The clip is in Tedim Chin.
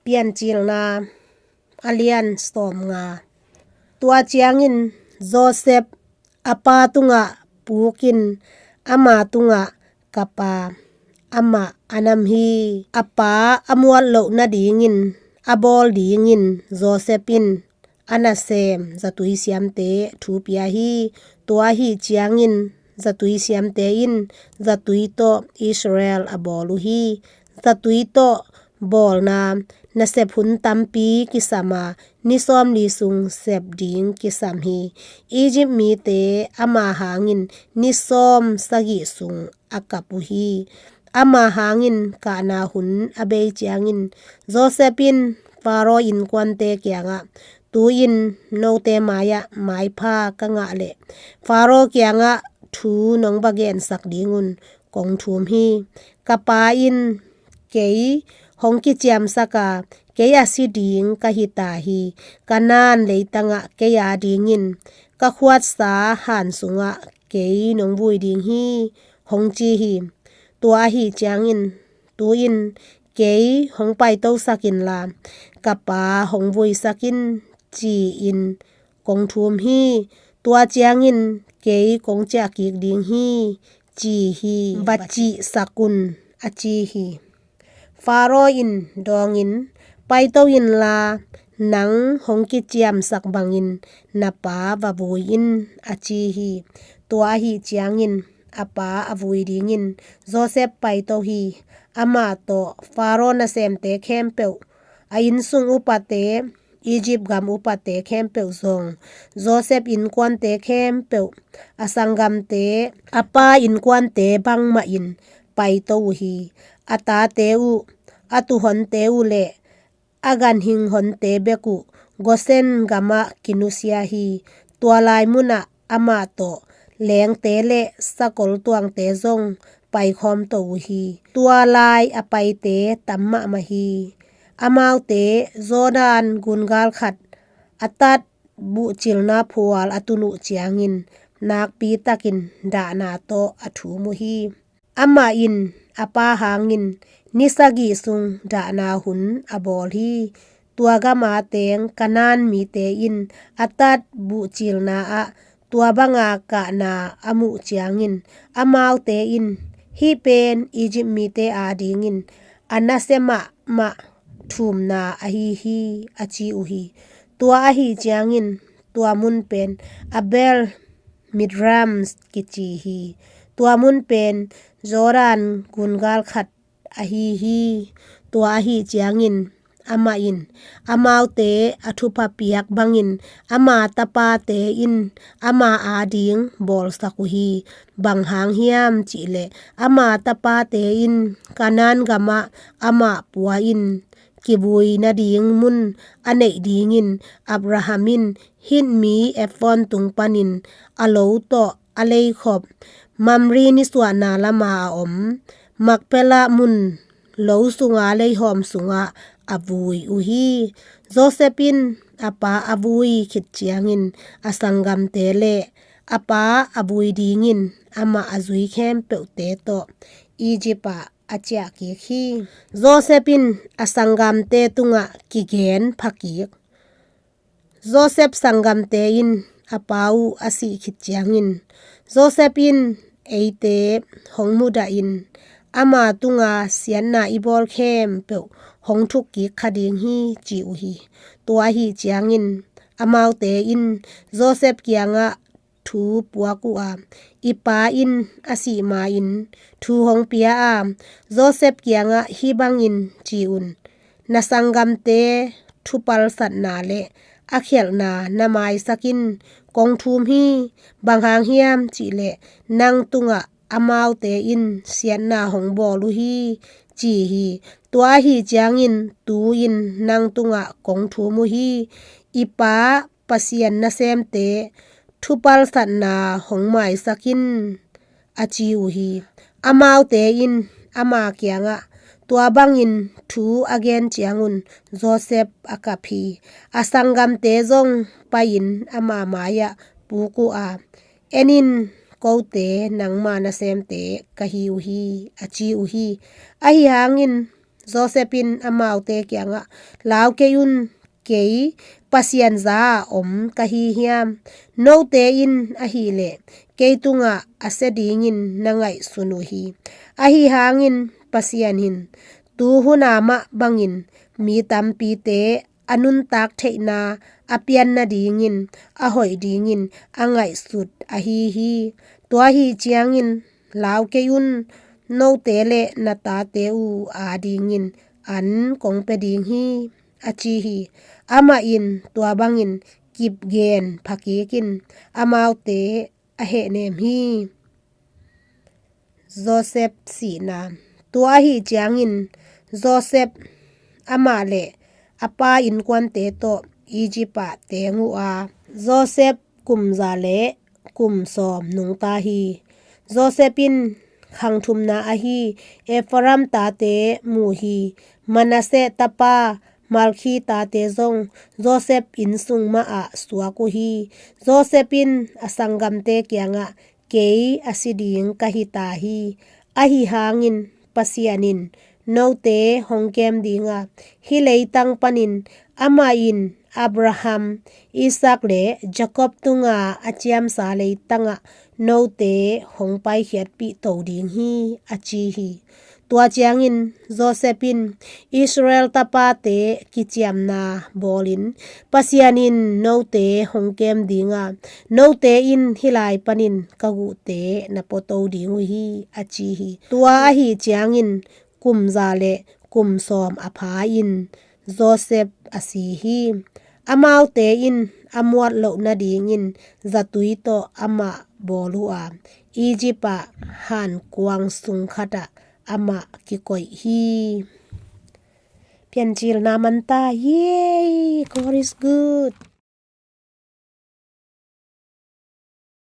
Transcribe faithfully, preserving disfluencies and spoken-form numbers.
Piancilna a lian sawmnga. Tua ciangin Josef a pa tungah pukin ama tungah, "Ka pa, amah a nam hi. A pa a muat loh nadingin a bawl dingin Josef in a nasem zatui siamte thu pia hi. Tua ahi ciangin zatui siamte in zatui tawh Israel a bawl uh hi. Zatui tawh bawlna nasep hun tampi kisam a, ni sawmli sung sep ding kisam hi. Egypt mite ama hangin ni sawm sagih sung a kap uh hi. Ama hangin kahna hun a bei ciangin Josef in Faro innkuante kiangah, 'Tu-in note mai-ah maipha ka ngah leh Faro kiangah thu nong va gensak dingun kong thum hi. Ka pa in kei hong kiciamsak a, kei a si ding ka hi ta hi. Kanaan leitangah kei adingin ka khuatsa han sungah kei nong vui ding hi,' hong ci hi. Tua ahi ciangin tu-in kei hong paitosak inla ka pa hong vuisak in, ci-in kong thum hi. Tua ciangin kei kong ciah kik ding hi,' ci hi. Va cihsak un, a ci hi. Faro in dawngin, 'Paito inla nang hong kiciamsak bangin na pa va vui in,' a ci hi. Tua ahi ciangin a pa a vui dingin Josef paito hi. Amah tawh Faro nasemte khempeuh, a innsung upate, Egypt gam upate khempeuh zong, Josef innkuante khempeuh, a sanggamte, a pa innkuante bangmahin paito uh hi. A tate uh, a tuuhonte uh le a ganhing honte bek uh Gosen gamah kinusia hi. Tua lai munah amah tawh leengte le sakol tuangte zong paikhawm to uh hi. Tua lai a paite tam mahmah hi. Amaute Jordan gungal khat, Atad buhcilna phual a tun uh ciangin nakpitakin dahna tawh a thum uh hi. Amah in a pa hangin ni sagih sung dahna hun a bawl hi. Tua gama teng Kanaan mite in Atad buhcilna ah tua banga kahna a muh ciangin amaute in, 'Hih pen Egypt mite adingin a nasia mahmah thumna ahi hi,' a ci uh hi. Tua ahi ciangin tua mun pen Abel Mithraim kici hi. Tua mun pen Jordan gungal khat ahi hi. Tua ahi ciangin amah in amaute a thupha piak bangin ama tapate in ama ading bawlsak uh hi. Bang hang hiam cihleh ama tapate in Kanaan gamah amah pua-in kivui nading mun a neih dingin Abraham in Hit mi Efron tung panin a lo tawh a leikhop, Mamre nisuahna lama a om Makpela mun lo sunga leihawm sungah a vui uh hi. Josef in a pa a vui khit ciangin a sanggamte le a pa a vui dingin amah a zui khempeuhte tawh Egypt ah a ciah kik hi. Josef in a sanggamte tungah kigen phakik. Josef sanggamte in a pa uh a sih khit ciangin, Josef in eite hong mudahin ama tunga siatna i bawl khempeuh hong thuk kik kha ding hi, ci uh hi. Tua ahi ciangin amaute in Josef kiangah thu puak uh a, i pa in a sih ma-in thu hong pia a, Josef kiangah hih bangin ci un, na sanggamte thupalsatna le a khialhna na maisak in kong thum hi. Bang hang hiam cihleh nang tungah amaute in siatna hong bawl uh hi, ci hi. Tua ahi ciangin tu-in nang tungah kong thum uh hi. I pa Pasian nasemte thupalsatna hong maisak in, a ci uh hi. Amaute in ama kiangah tua bangin thu a gen ciangun Josef a kap hi. A sanggamte zong pai-in ama mai-ah puk uh a, en in, kote nangma nasemte ka hi uh hi, a ci uh hi. Ahi hangin Joseph in amaute kiangah, "Lau kei un, kei Pasian za-a om ka hi hiam? Note in ahih leh kei tungah a sia dingin na ngaihsun uh hi. Ahi hangin Pasian in tu hun-a mah bangin mi tampite a nuntak theihna a pian nadingin a hoih dingin a ngaihsut ahi hi. Tua ahih ciangin lau kei un, note le na tate uh adingin an kong pia ding hi," a ci hi. Amah in tua bangin kipgen phakikin amaute a hehnem hi. Joseph sihna. Tua ahih ciangin Joseph, amah le a pa innkuante tawh Egypt ah teng uh a, Joseph kum za le kum sawm nungta hi. Joseph in khang thumna ahi Ephraim tate mu hi. Manasseh tapa Malki tate zong Joseph innsung mah ah suak uh hi. Joseph in a sanggamte kiangah, "Kei a si ding ka hi ta hi. Ahi hangin Pasian in note hong kem ding a, hih leitang panin amah in Abraham, Isaac le Jacob tunga a ciamsa leitangah note hong paikhiatpih to ding hi," a ci hi. Tua ciangin Joseph in, "Israel tapate kiciamna bawlin Pasian in note hong kem ding a, note in hih lai panin ka guhte na pua to ding uh hi," a ci hi. Tua ahih ciangin kum za le kum sawm a pha-in Joseph a si hi. Amaute in a muat loh nadingin zatui tawh amah bawl uh a, Egypt ah hankuang sung khatah amah kikoih hi. Piancilna man ta. Yay! God is good.